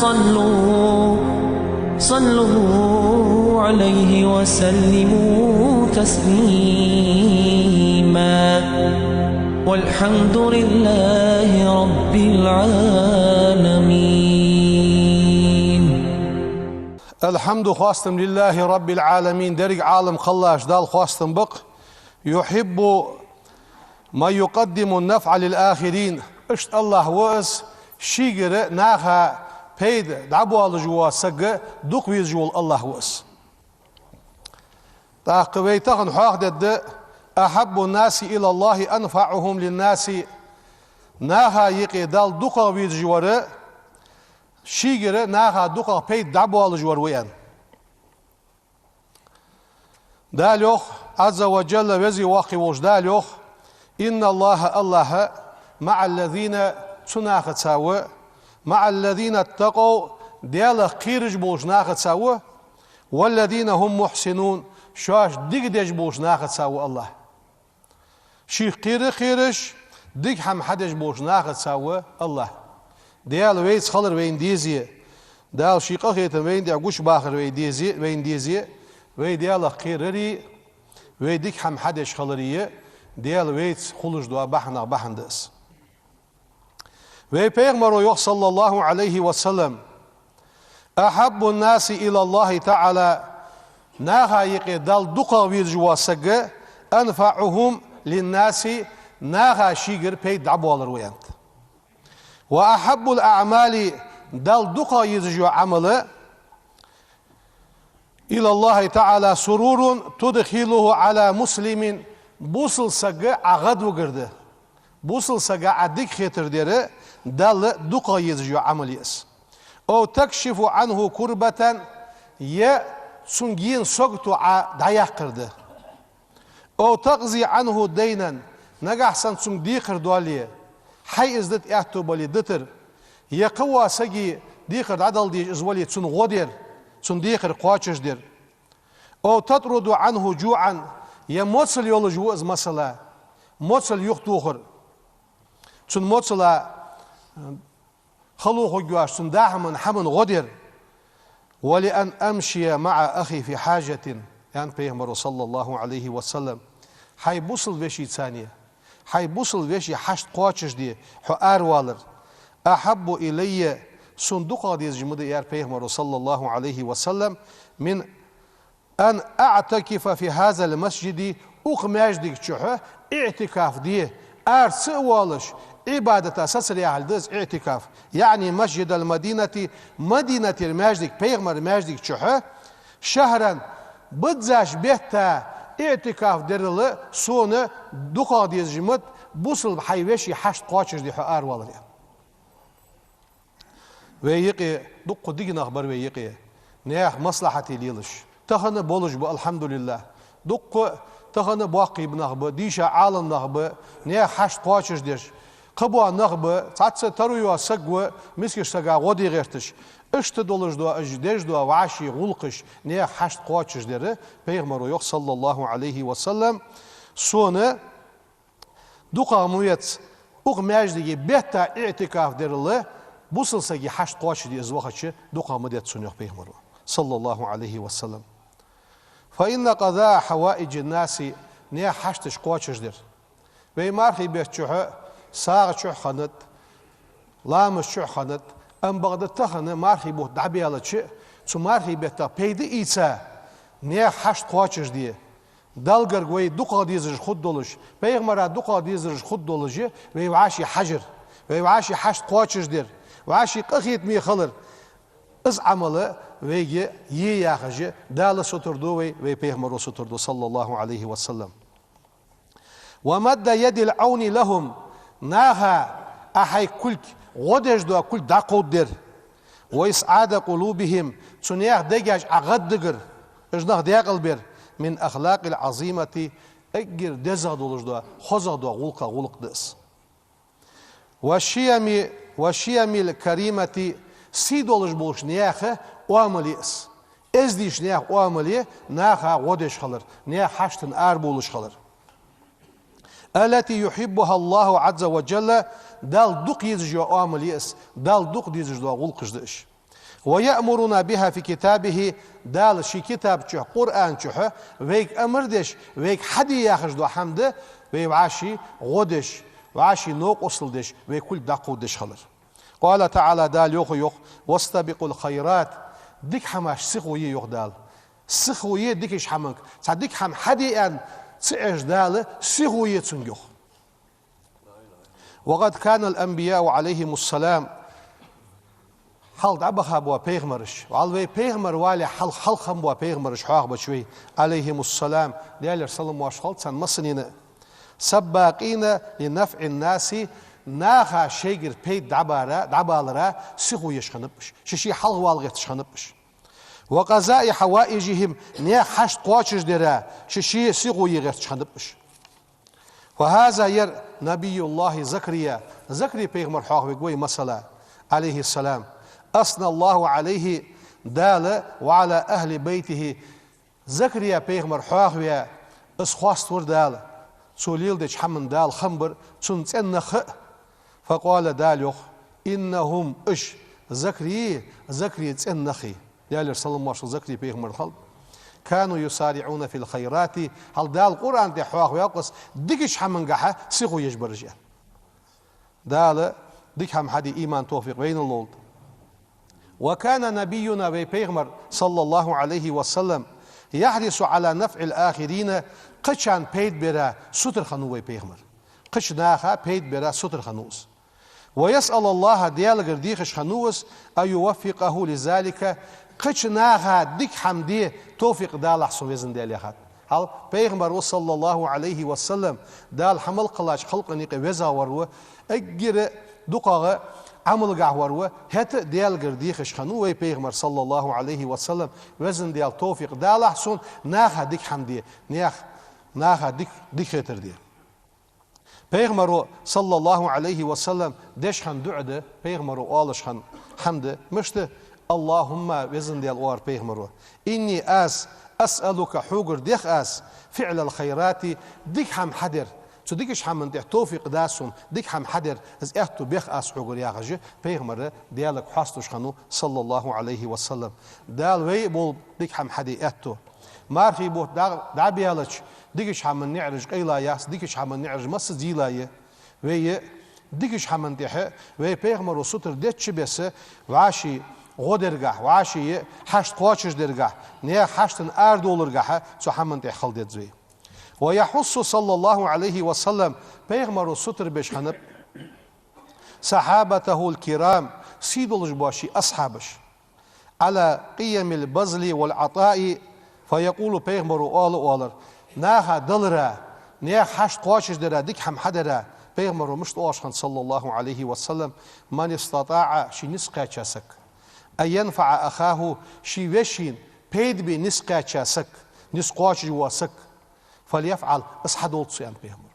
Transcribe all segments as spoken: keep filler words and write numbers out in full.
صلوا صلوا عليه وسلموا تسليما. والحمد لله رب العالمين. الحمد, хоастам, لله رب العالمين, деррига Ӏалам кхеллача Далла хоастам ба-кх. يحب من يقدم النفع للآخرين. Иштта АллахӀ ва из, шийгара наха пайда дӀабоалаш вола саг дукха везаш вола АллахӀ ва из. ТӀаккха вай тахан хьоахадергда: أحب الناس إلى الله أنفعهم للناس. Наха юкъе Далла дукхагӀа везаш вар, шийгара наха дукхагӀа пайда дӀабоалаш вар ва, аьнна. Дала йоах, عز وجل, веза-воккха волча Дала йоах: إن الله, АллахӀ, مع الذين, цу нахаца ва, مع الذين اتقوا, Далах кхераш болча нахаца ва, والذين هم محسنون, шоаш дика деш болча нахаца ва АллахӀ. Шийх кхера а кхераш, дика хӀама хьадеш болча нахаца ва АллахӀ. Дала вайца хилар вайна дезе, Дала ший къахетам вайна тӀа гучабахар вай дезе, вайна дезе, вай Далах кхерари, вай дика хӀама хьадеш хилари Дала вайца хулаш дола бахьанех бахьан да из. Вай Пайхамаро йоах, صلى الله عليه وسلم: أحب الناس إلى الله تعالى, наха юкъе Далла дукхагӀа везаш вола саг, أنفعهم للناس, наха шийгара пайда дӀабоалар ва, аьннад. وأحب الأعمال, Далла дукхагӀа езаш йола Ӏамал, إلى الله تعالى سرور تدخله على مسلم, бусалба сага Ӏа гӀадвигар да. Бусалба сага Ӏа дика хетар дар Далла дукхагӀа езаш йола Ӏамал я из. أو تكشف عنه كربة, е цунга ена сагото Ӏа дӀаяккхар да. أو تقضي عنه دينا, нагахьа санна цунга декхар доале, хьай из дита аьттув бале дитар, е кхывола сага декхар дӀадала дезаш из вале, цун гӀо дар, цун декхар кхоачашдар. أو تطرد عنه جوعا, е моцал йолаш ва из, масала, моцал юхатохар. Цун моцала хало хургйоацаш, цун даа хӀаман, хӀаман гӀо дар. ولأن أمشي مع أخي في حاجة, аьннад Пайхамаро, صلى الله عليه وسلم, хьай бусалба вешийца, хьай бусалба веший хьашт кхоачашде хьо аравалар, أحب إلي, сона дукхагӀа дезаш ма да, аьлар Пайхамаро, صلى الله عليه وسلم, من أن أعتكف في هذا المسجد, укх маьждига чухь иӀтикаф де, ара ца а воалаш, Ӏибадата сацар яхилга да из иӀтикаф, يعني مسجد المدينة, Мадинатера маьждиг, Пайхамара маьждига чухь, شهرا, биззача бетта иӀтикаф дарал сона дукхагӀа дезаш ма да, бусалба хьай веший хьашт кхоачашде хьо аравалар, аьнна. Вай юкъе дукха дика нах бар вай юкъе, наьха маслахьате лелаш. Тахан а болаш ба, алхьамдулиллахӀ. Дукха тахан а боккхий нах ба, дийша Ӏалам нах ба, наьха хьашт кхоачашдеш. Кхыбола нах ба, цхьацца таро йола саг ва, мискача сага гӀо де гӀерташ. Иштта долаш дола уж деш дола вӀаший гӀулакхаш, наьха хьашт кхоачашдар, Пайхамаро йоах, صلى الله عليه وسلم, сона дукхагӀа ма веза укх маьждиге бетта иӀтикаф дарал бусалба сага хьашт кхоачашде из вахача, дукхагӀа ма деза цунна, йоах Пайхамаро, صلى الله عليه وسلم. فإن قضاء حوائج الناس, наьха хьашташ кхоачашдар. Вай мархий бетта чухь, сагӀа чухь хиннад, ламаз чухь хиннад, амма бакъда тахан мархий бутт дӀабаьлча, цу мархий беттах пайда ийца, наьха хьашт кхоачашде, Далла гарга вай дукхагӀа дезаш хургдолаш, Пайхамара дукхагӀа дезаш хургдолаш, вай вӀаший хьажар, вай вӀаший хьашт кхоачашдар, вӀаший къахетаме хилар. Из Ӏамал вайга е яхаш, Дала сутара ду вай, вай Пайхамаро сутара ду, صلى الله عليه وسلم. ومد يد العون لهم, наха Ӏа хьай кулг, гӀо деш дола кулг дӀакховдадар. وإسعاد قلوبهم, цу наьха дегаш Ӏа гӀаддигар, уж нах декъалбер, من الأخلاق العظيمة, эггара дезагӀа долаш дола, хозагӀа дола гӀулакхех гӀулакх да из. والشيم, والشيم الكريمة, сий долаш болча наьха оамал я из. Эздийча наьха оамал я наха гӀо деш хилар, наьха хьаштан арабувлаш хилар. التي يحبها الله عز وجل, Далла дукха езаш йола оамал я из, Далла дукха дезаш дола гӀулакхаш да уж. ويأمرنا بها في كتابه, Дала ший китаб чу, Къуръан чу вайга амар деш, вайга хьаде яхаш дола хӀама да, вай вӀаший гӀо деш, вӀаший новкъостал деш, вай кулг дӀакховдадеш хилар. قال تعالى, Дала йоах, йоах: «واستبقوا الخيرات», дика хӀамаш сихо е, йоах Дала. Сихо е дикача хӀаманга. Цхьа дика хӀама хьаде аьнна ца Ӏеш Дала, сихо е цунга, йоах. وقد كان الأنبياء عليهم السلام, хьалха дӀабаха бола пайхамараш, валлахӀи, вай пайхамар валехьа хьалха, хьалха бола пайхамараш хьоахабеча вай, عليهم السلام, Даьлера салам-моаршал хилда царна массанена, سباقين لنفع الناس, наха шоайгара пайда дӀабара, дӀабалара сихо еш хиннаб уж, шоаш хьалха вала гӀерташ хиннаб уж. وقضاء حوائجهم, наьха хьашт кхоачашдара шоаш сихо е гӀерташ хиннаб уж. وهذا, ер, نبي الله زكريا, Закария пайхамар хьоахавергва вай, масала, عليه السلام. أثنى الله عليه, Дала, وعلى أهل بيته, Закария пайхамар хьоахаваь, из хоаставир Дала. Цо леладеча хӀаман Дала хам бир цун цӀен нах а. فقال, Дала йоах: «إنهم, уж, Закария, Закария цӀен нах а». Даьлера салам-моаршал Закария пайхамарал хилда. «كانوا يسارعون في الخيرات», хьалха Дала Къуръан тӀа хьоахаваь ва-кх из, дикача хӀамангахьа сихо еш бараш, аьнна. Дала дика хӀама хьаде иман, товфикъ вайна лолда. «وكان نبينا», вай пайхамар, صلى الله عليه وسلم, «يحرص على نفع الآخرين», кхычарна пайда бара сутара хиннав вай пайхамар. Кхыча наха пайда бара сутара хиннав из. «ويسأل الله», Даьлагара дехаш хиннав из, «أن يوفقه لذلك», кхыча наха дика хӀама де товфикъ далахь сона, Везан Даьла, яхаш. Хьал, пайхамар ва, صلى الله عليه وسلم, Дала хьа мел кхеллача халкъа юкъе веза вар ва, эггара дукхагӀа Ӏамалгахьа вар ва, хӀаьта а Даьлагара дехаш хиннав вай пайхамар, صلى الله عليه وسلم, Везан Даьла, товфикъ далахь сона наха дика хӀама де, наьха, наха дика, дика хетар де. Пайхамаро, صلى الله عليه وسلم, деш хинна дуӀа да, пайхамаро оалаш хинна хӀама да, мишта: «اللهم», Везан Даьла, оалар пайхамаро, «إني», аз, «أسألك», хьогара дех аз, «فعل الخيرات», дика хӀама хьадар, цу дикача хӀаман тӀа товфикъ да сона, дика хӀама хьадар, из аьттув бех аз хьогара, яхаш, пайхамар Даьлага хоастадеш хиннав, صلى الله عليه وسلم. Дала вай а болба дика хӀама хьаде аьттув. Мархий бутт дӀа-, дӀабаьлча, дикача хӀаман наӀараш къайла яц, дикача хӀаман наӀараш массаза йийла я. Вай а дикача хӀаман тӀехьа, вай пайхамаро сутара деча беса, вӀаший гӀо даргахьа, вӀаший хьашт кхоачашдаргахьа, наьха хьаштана арадовларгахьа, цу хӀаман тӀехьа хила деза вай. «ويحث صلى الله عليه وسلم», пайхамаро сутара беш хиннаб, «صحابته الكرام», сий долаш бола ший асхьабаш, «على قيم البذل والعطاء», فيقول, пайхамаро оал, оалар, наха далара, наьха хьашт кхоачашдара, дика хӀама хьадара, пайхамаро мишта оалаш хиннад, صلى الله عليه وسلم: «من استطاع», ший низ кхаьча саг, «أن ينفع أخاه», ший вешийна пайда бе низ кхаьча саг, низ кхоачаш вола саг, «فليفعل», из хьадолда цо, аьннад пайхамаро.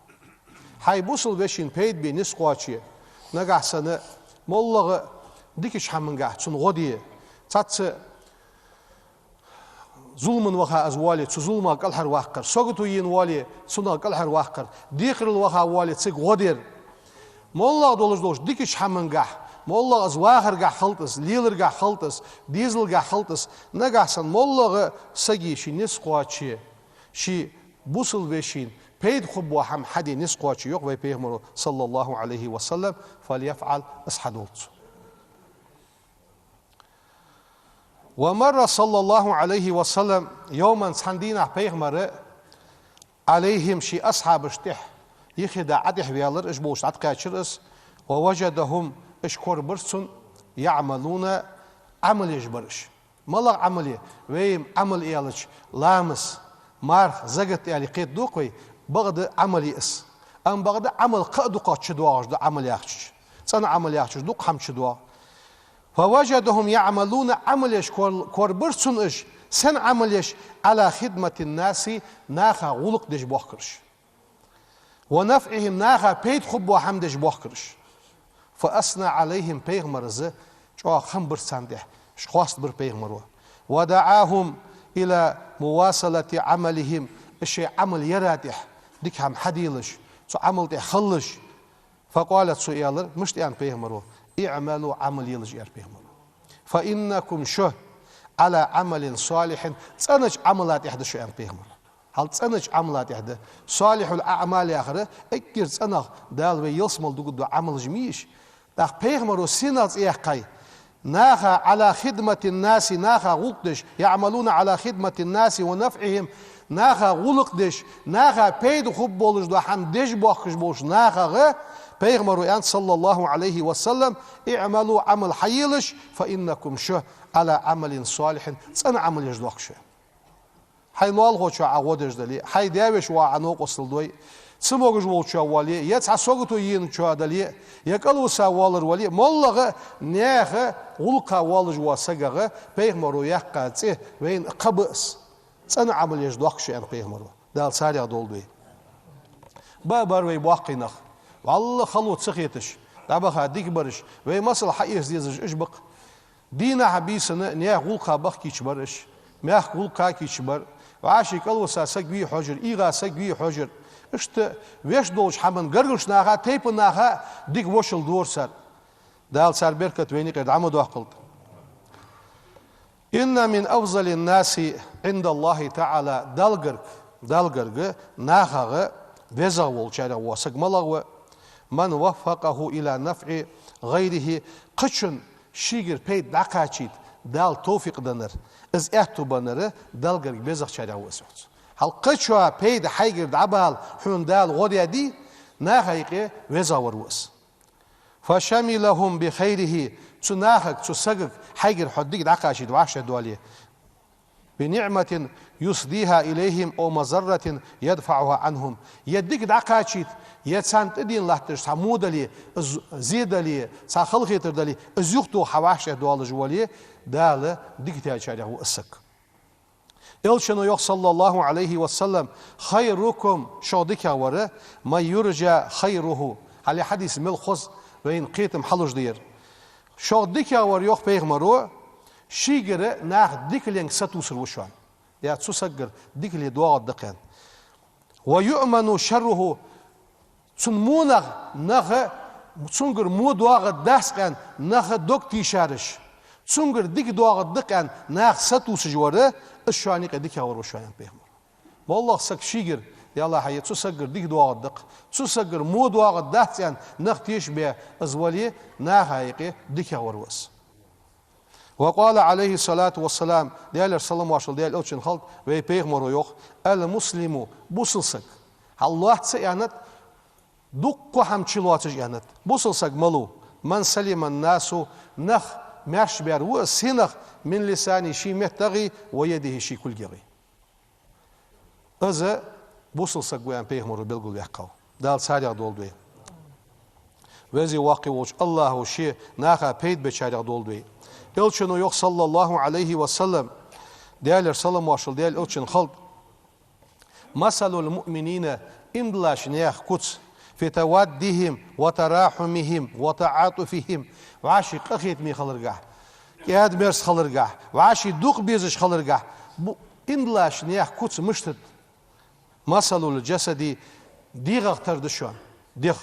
Хьай бусалба вешийна пайда бе низ кхоаче, нагахьа санна моллагӀа дикача хӀамангахьа цунна гӀо де, цхьацца зулама ваха из вале, цу зуламах кӀалхарваккхар, сагото ена вале, цунах кӀалхарваккхар, декхарал ваха вале, цига гӀо дар, моллагӀа долаш долча дикача хӀамангахьа, моллагӀа из вахаргахьа хилда из, леларгахьа хилда из, дезалгахьа хилда из, нагахьа санна моллагӀа сага ший низ кхоаче, ший бусалба вешийна пайда хургбола хӀама хьаде низ кхоаче, йоах вай пайхамаро, صلى الله عليه وسلم, «فليفعل», из хьадолда цо. «ومر صلى الله عليه وسلم يوما», цхьан дийнахьа пайхамар, «عليهم», ший асхьабашта тӀехьа, юххе да Ӏа тӀехьа ваьлар, уж болча дӀатӀакхаьчар из, «ووجدهم», уж корабир цунна, «يعملون», Ӏамал еш бар уж. МалагӀа Ӏамал я? Вай Ӏамал аьлча, ламаз, марха, закат аьле кхетаду-кх вай, бакъда Ӏамал я из. Амма бакъда Ӏамал кхы а дукхагӀа чудоагӀаш да Ӏамал яхача. ЦӀена Ӏамал яхача дукха хӀама чудоагӀа. «فوجدهم يعملون», Ӏамал еш кор-, корабир цунна уж, сенна Ӏамал еш, «على خدمة الناس», наха гӀулакх деш боахкараш. «ونفعهم», наха пайда хургбола хӀама деш боахкараш. «فأثنى عليهم», пайхамара чӀоагӀа хам бир царна тӀехьа, хоастабир пайхамаро. «ودعاهم إلى مواصلة عملهم», уж шоай Ӏамал яра тӀехьа дика хӀама хьаделаш, цу Ӏамал тӀехьа хилалаш. «فقال», цо аьлар, мишта аьннад пайхамаро: «اعملوا», Ӏамал елаш, аьлар пайхамаро. فإنكم шо على عمل صالح цӀенача Ӏамала тӀехь да шо, аьннад пайхамара. Хьал цӀенача Ӏамала тӀехь да. صالح الأعمال яхар эггара цӀенагӀа Дала вай ялсмала дугаргдола Ӏамалаш мий уж. ТӀаккха пайхамара сенах цӀи яьккхай? Наха على خدمة الناس наха гӀулакх деш, يعملون على خدمة الناس ونفعهم наха гӀулакх деш, наха пайда хургболаш дола хӀама деш боахкаш болча нахага пайхамара аьннад, صلى الله عليه وسلم: اعملوا Ӏамал хьаелаш, فإنكم шо على عمل صالح цӀена Ӏамал еш доахк шо. Хьай лоалахочоа Ӏа гӀо деш дале, хьай даь-веший воӀа Ӏа новкъостал дой, цамогаш волчоа воале, е цхьа сагото еначоа дале, е кӀалвиса воалар вале, моллагӀа наьха гӀулакха воаллаш вола сагагӀа пайхамара яьккха цӀи вайна кхаъ ба из. ЦӀена Ӏамал еш доахк шо, аьннад пайхамара. Дала царех долда вай. Ба а бар вай боккхий нах, валлахӀи, хало ца хеташ, дӀабаха дика бараш, вай масал хьаэца дезараш уж ба-кх. Дийнахьа-бийсанна наьха гӀулакха бахкийташ бар уж, мехка гӀулакха кийча бар, вӀаший кӀалвиса саг вий хьожар, ийгӀа саг вий хьожар. Иштта вешта долча хӀаман гаргарча наха, тайпан наха дика вошал дора цар. Дала цар беркат вайна юкъера дӀа ма доаккхалда. إن من أفضل الناس عند الله تعالى Далла гарга, Далла гарга нахагӀа везагӀа волчарех вола саг малагӀа ва? من وفقه إلى نفع غيره кхычунна шийгара пайда дӀакхачийта Дала товфикъ деннар, из аьттув беннар Далла гарга безагӀчарех ва из, йоах цо. Хьал кхычоа пайда хьайгара дӀабала хьона Дала гӀо даьдий, наха юкъе везагӀа вар ва из. فشملهم بخيره цу нахага, цу сагага хьайгара хьо дика дӀакхачийта вӀаштӀехьдоале, بنعمة يسديها إليهم أو مضرة يدفعها عنهم е дика дӀакхачийта, е царна тӀадена латташ цхьа во дале, из зе дале, цхьа халахетар дале, из юхатоха хьо вӀаштӀехьдоалаш вале, Дала дика даьчарех ва из саг. Элчано йоах, صلى الله عليه وسلم: خيركم шух дикагӀвар, من يرجى خيره Хьал ер хьадис мел хоза вайна кхетам хьалуш да ер. Шух дикагӀвар, йоах пайхамара, шийгара наха дикаленга сатувсар ва шоана. Е цу сагагара дикале доагӀаргда-кх аьнна. ويؤمن شره цун вонах наха, цунгара во доагӀаргдац-кх аьнна, наха дог тийшараш, цунгара дика доагӀаргда-кх аьнна, наха сатувсаш вар, из шоана юкъе дикагӀвар ва шоана, аьннад пайхамара. МоллагӀа саг шийгара, е Аллахь, е цу сагагара дика доагӀаргда-кх, цу сагагара во доагӀаргдац аьнна, нах тешабе из вале, наха юкъе дикагӀвар ва из. وقال عليه الصلاة والسلام Даьлера салам-моаршал Даьла Элчанна хилда, вай пайхамара йоах: المسلم бусалба саг, хьал лоацца аьннад, дуккха хӀама чулоацаш аьннад, бусалба саг малув? من سلم الناس нах маьрша баьр ва из, сенах? من لسانه ший меттагӀеи, ويده ший кулгагӀеи. Из бусалба саг ва аьнна пайхамара белгалваьккхав. Дала царех долда вай. Веза-воккха волча Аллахьа ше наха пайда бечарех долда вай. Элчано йоах, صلى الله عليه وسلم, Даьлера салам-моаршал Даьла Элчанна хилда: مثل المؤمنين иман долча наьха куц في توادهم وتراحمهم وتعاطفهم вӀаший къахетаме хиларгахь, кӀаьда-мерза хиларгахь, вӀаший дукха безаш хиларгахь, бу-, иман долча наьха куц мишта да? مثل الجسد дегӀах тара да шоана, дегӀ.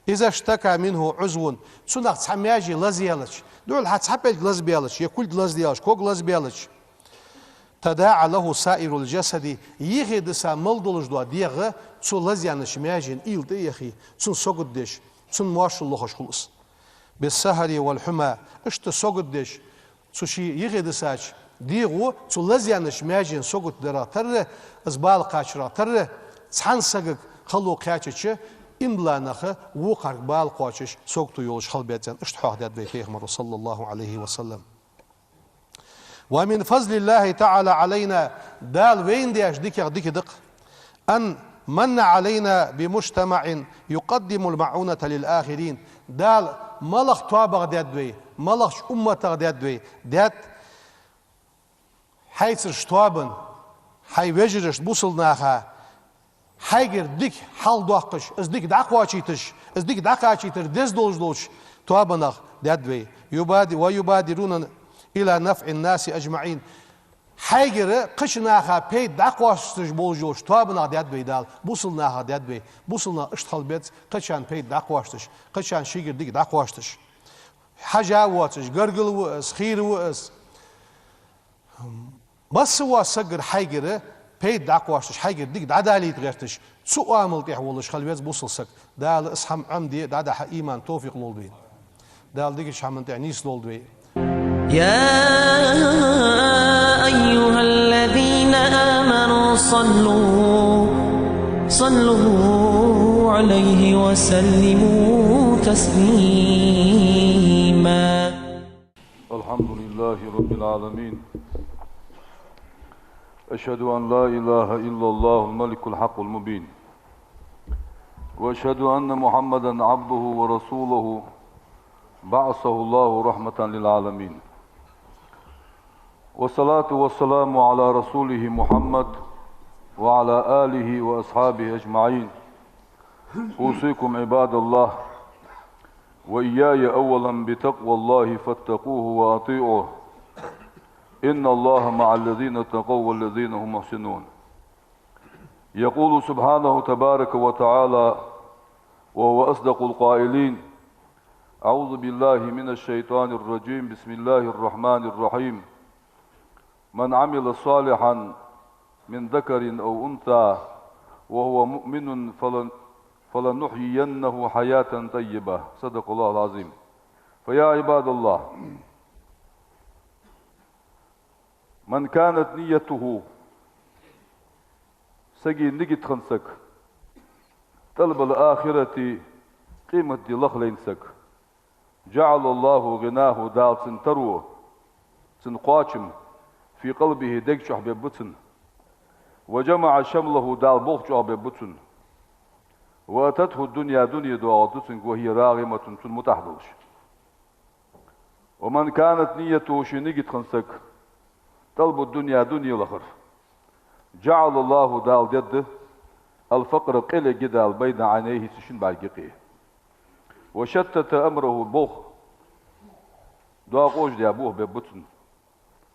إذا اشتكى منه عضو цунах цхьа маьже лазаяьлча, духьал хьа цхьа пӀелг лазабаьлча, е кулг лазадаьлча, ког лазабаьлча, تداعى له سائر الجسد юхедиса мел долаш дола дегӀ цу лазаяьннача маьжен уйла тӀа а яхе, цунна сагот деш, цунна моаршал лохаш хул из. بالسهر والحمى иштта сагот деш, цу ший юхедисача дегӀо цу лазаяьннача маьжен сагот дарах тарра, из бала кхачарах тарра, цхьан сагага хало кхаьчача, иман дола нах вокхарга бала кхоачаш, сагото йолаш хила беза аьнна, иштта хьоахадаьд вай пайхамара, صلى الله عليه وسلم. ومن فضل الله تعالى علينا Дала вайна деча дикех дика да-кх: أن من علينا بمجتمع يقدم المعونة للآخرين Дала малагӀча тоабах даьд вай, малагӀча умматах даьд вай, даьд хьайцарча тоабан, хьай вежарашта, бусалба наха, хьайгара дика хьалдоаккхаш, из дика дӀакхоачийташ, из дика дӀакхачийтар деза долаш долча тоабанах даьд вай. يباد-, ويبادرون إلى نفع الناس أجمعين хьайгара кхыча наха пайда дӀакхоачийташ болаш йолча тоабанах даьд вай Дала, бусалба нахах даьд вай. Бусалба нах иштта хила беза, кхычарна пайда дӀакхоачийташ, кхычарна шийгара дика дӀакхоачийташ. хьажа воацаш, гаргара ва из, хийра ва из. Масса вола сагагара хьайгара пайда дӀакхоачаш, хьайгара дика дӀадалийта гӀерташ, цу оамал тӀа волаш хила веза бусалба саг. Дала из хӀама Ӏомаде, дӀадахьа иман, товфикъ лолда вайна. Дала дикача хӀаман тӀа нийслолда вай. يا أيها الذين آمنوا صلوا صلوا عليه وسلموا تسليما. الحمد لله رب العالمين. أشهد أن لا إله إلا الله الملك الحق المبين. وأشهد أن محمدا عبده ورسوله بعثه الله رحمة للعالمين. والصلاة والسلام على رسوله محمد وعلى آله وأصحابه أجمعين. أوصيكم عباد الله وإياي أولا بتقوى الله فاتقوه وأطيعوه. إن الله مع الذين اتقوا والذين هم محسنون. يقول سبحانه تبارك وتعالى وهو أصدق القائلين: أعوذ بالله من الشيطان الرجيم. بسم الله الرحمن الرحيم. من عمل صالحا من ذكر أو أنثى وهو مؤمن فلن-، فلنحيينه حياة طيبة. صدق الله العظيم. فيا عباد الله، من كانت نيته, сага нигат хинна саг, طلب الآخرة, къематди лаха лайна саг, جعل الله غناه, Дала цун таро, цун кхоачам, في قلبه, дег чу бергба цунна, وجمع شمله, Дала болх чӀоагӀа бергба цунна, وأتته الدنيا, дуне доагӀаргда цунга, وهي راغمة, цунна мутӀахьа долаш. ومن كانت نيته, ший нигат хинна саг, طلب الدنيا, дуне лахар, جعل الله, Дала дергда, الفقر, къел ергья Дала, بين عينيه, цун шин бӀарга юкъе. وشتت أمره, болх докъожадеш, болх бергба цунна.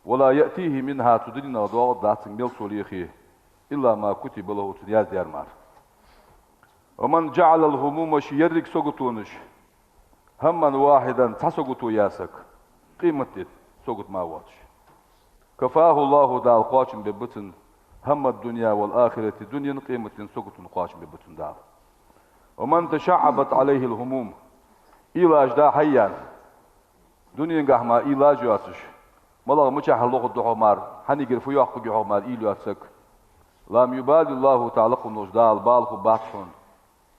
ولا يأتيه منها, цу дунен чу доагӀаргдац цунга, мел цо лехе, إلا ما كتب له, цунна яздаьр мара. ومن جعل الهموم, ший еррига саготонаш, همّا واحدًا, цхьа сагото яь саг, къематди сагото мара воацаш, كفاه الله, Дала кхоачам бергба цунна, هم الدنيا والآخرة, дунен, къематден саготонна кхоачам бергба цунна Дала. ومن تشعّبت عليه الهموم, уйлаш дӀа-хьа яьнна, дуненгахьа мара уйлаш йоацаш, малагӀа мичахьара лохаргда хьо мара, хьанагара фу йоаккхаргья хьох мара уйла йоаца саг, لم يبال الله تعالى, лакха волча Дала бала хургбац хьона,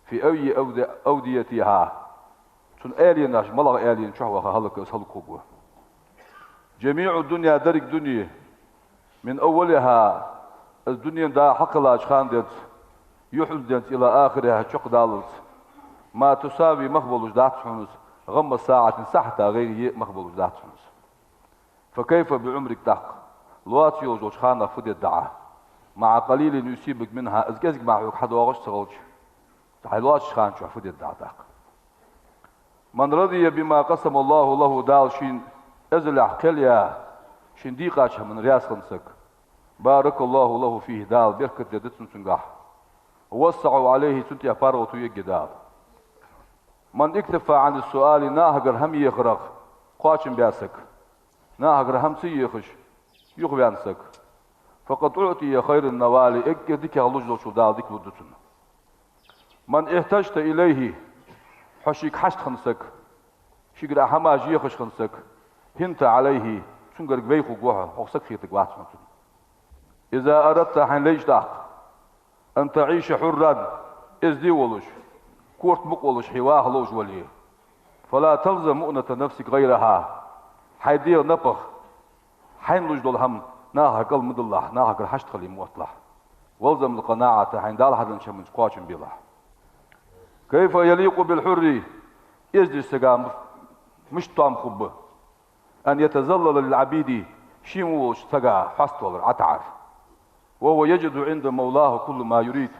في أي أود-، أوديتها, цун аьленаш, малагӀа аьлен чу ваха хӀалак, из хӀалакхургва. جميع الدنيا, деррига дуне, من أولها, из дуне дӀа-хьа кхеллача хана денз, юххьанца денз, إلى آخرها, чакхдаллалца, ما تساوي, мах болаш дац хьона из, غم ساعة, сахьата гӀайгӀа е мах болаш дац хьона из. فكيف بعمرك, тӀаккха лоаца йолаш йолча ханах фу дергда Ӏа, مع قليل يصيبك منها, из кӀезига мара хьога хьадоагӀаш ца хилча, хьай лоацача хана чу фу дергда Ӏа тӀаккха? من رضي بما قسم الله له, Дала шийна эзалехь кхел яь, шийна дийкъача хӀаман раьза хинна саг, بارك الله له فيه, Дала беркат дергда цунна цунгахь, ووسّع عليه, цунна тӀа паргӀато ергья Дала. من اكتفى عن السؤال, нахагара хӀама ехарах кхоачам баь саг, нахагара хӀама ца ехаш юхаваьнна саг, فقد أعطي خير النوال, эггара дикагӀа луш долчул Дала дика лургда цунна. من احتجت إليه, хьо шийга хьашт хинна саг, шийгара хӀамаш ехаш хинна саг, هنت عليه, цунгара вай хургва хьо, хьох саг хетаргвац хьона цунна. إذا أردت, хьайна лайча тӀаккха, أن تعيش حرًّا, эзди волаш, корта мукъа волаш хьо ваха ловш вале, فلا تلزم مؤنة نفسك غيرها, хьай дегӀа напагӀа, хьайна луш дола хӀама нахага кӀал ма диллалахь, нахагара хьашт хила ма отталахь. والزم القناعة, хьайна Дала хьаденнача хӀаман чу кхоачам белахь. كيف يليق بالحر, эздийча сага мишта тоам хургба, أن يتذلل للعبيد, ше мо волча сага хьаставалар, ӀотаӀар, وهو يجد عند مولاه كل ما يريد,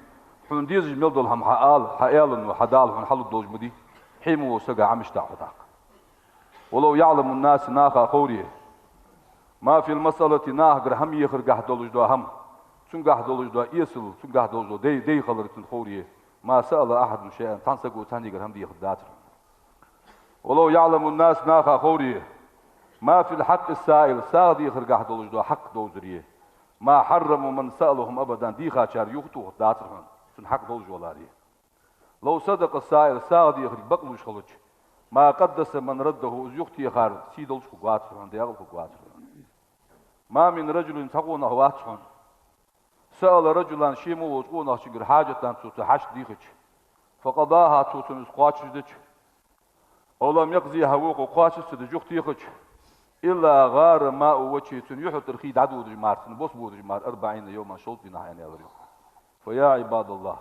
хьона дезаш мел дола хӀама хьаала, хьааланну, хьа Дала хьона хьалургдолаш ма дий, хьо мо волча сага Ӏа мишта хьо тӀаккха. ولو يعلم الناس, наха ховре, ما في المسألة, нахагара хӀама ехаргахьа долаш дола хӀама, цунгахьа долаш дола эсала, цунгахьа долаш дола дай, дай хилар цунна ховре, ما سأل أحد شيئًا, цхьан саго цхьаннегара хӀама дехаргдацар. ولو يعلم الناس, наха ховре, ما في حق السائل, сагӀа дехаргахьа долаш дола хьакъ довзаре, ما حرموا من سألهم أبدا, дийхачар юхатохаргдацар хьона, цун хьакъ довзаш валаре. لو صدق السائل, сагӀа дехарг бакълувш хилча, ما قدس من رده, из юхатехар сий долаш хургвацар хьона, декъала хургвацар хьона. ما من رجل, цхьа къонах вац хьона, سأل رجلا, ше мо волча къонахчунгара хьажат даь цо цхьа хьашт дийхача, فقضاها, цо цунна из кхоачашдича, أو لم يقضها, вокхо кхоачаш ца дича юхатехача, إلا غار ماء وجهه, цун юхьа тӀара хий дӀадодаш мара, цун бос бодаш мара, أربعين يوما, шовзткъа дийнахьа, аьнна аьлар йоах. فيا عباد الله,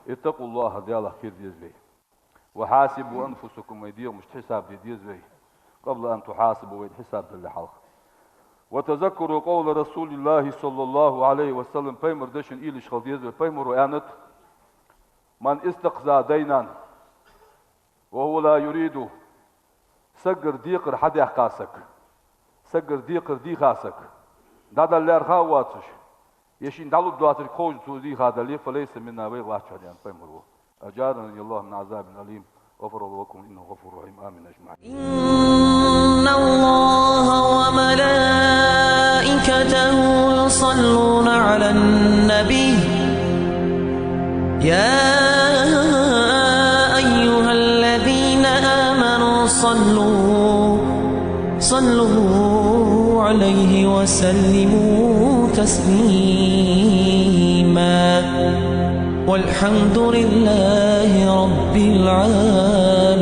اتقوا الله, Далах кхера деза вай. وحاسبوا أنفسكم, вай дегӀамашта хьисап де деза вай, قبل أن تحاسبوا, вайна хьисап далале хьалха. وتذكروا قول رسول الله صلى الله عليه وسلم, пайхамара дешан уйла йеш хила деза вай. Пайхамара аьннад: من استقضى دينا وهو لا يريده, саггара декхар хьадаьккха саг, саггара декхар дийха саг, дӀадала лаьрхӀа а воацаш, е шийна дӀалургдоацилга ховш цо дийха дале, فليس منا, вайх вац хьо, аьннад пайхамара. أجارني الله من عذاب أليم, غفر الله لكم إنه غفور رحيم. آمين أجمعين. إن الله وملائكته يصلون على النبي، يا أيها الذين آمنوا صلوا، صلوا عليه وسلموا تسليما. والحمد لله رب العالمين.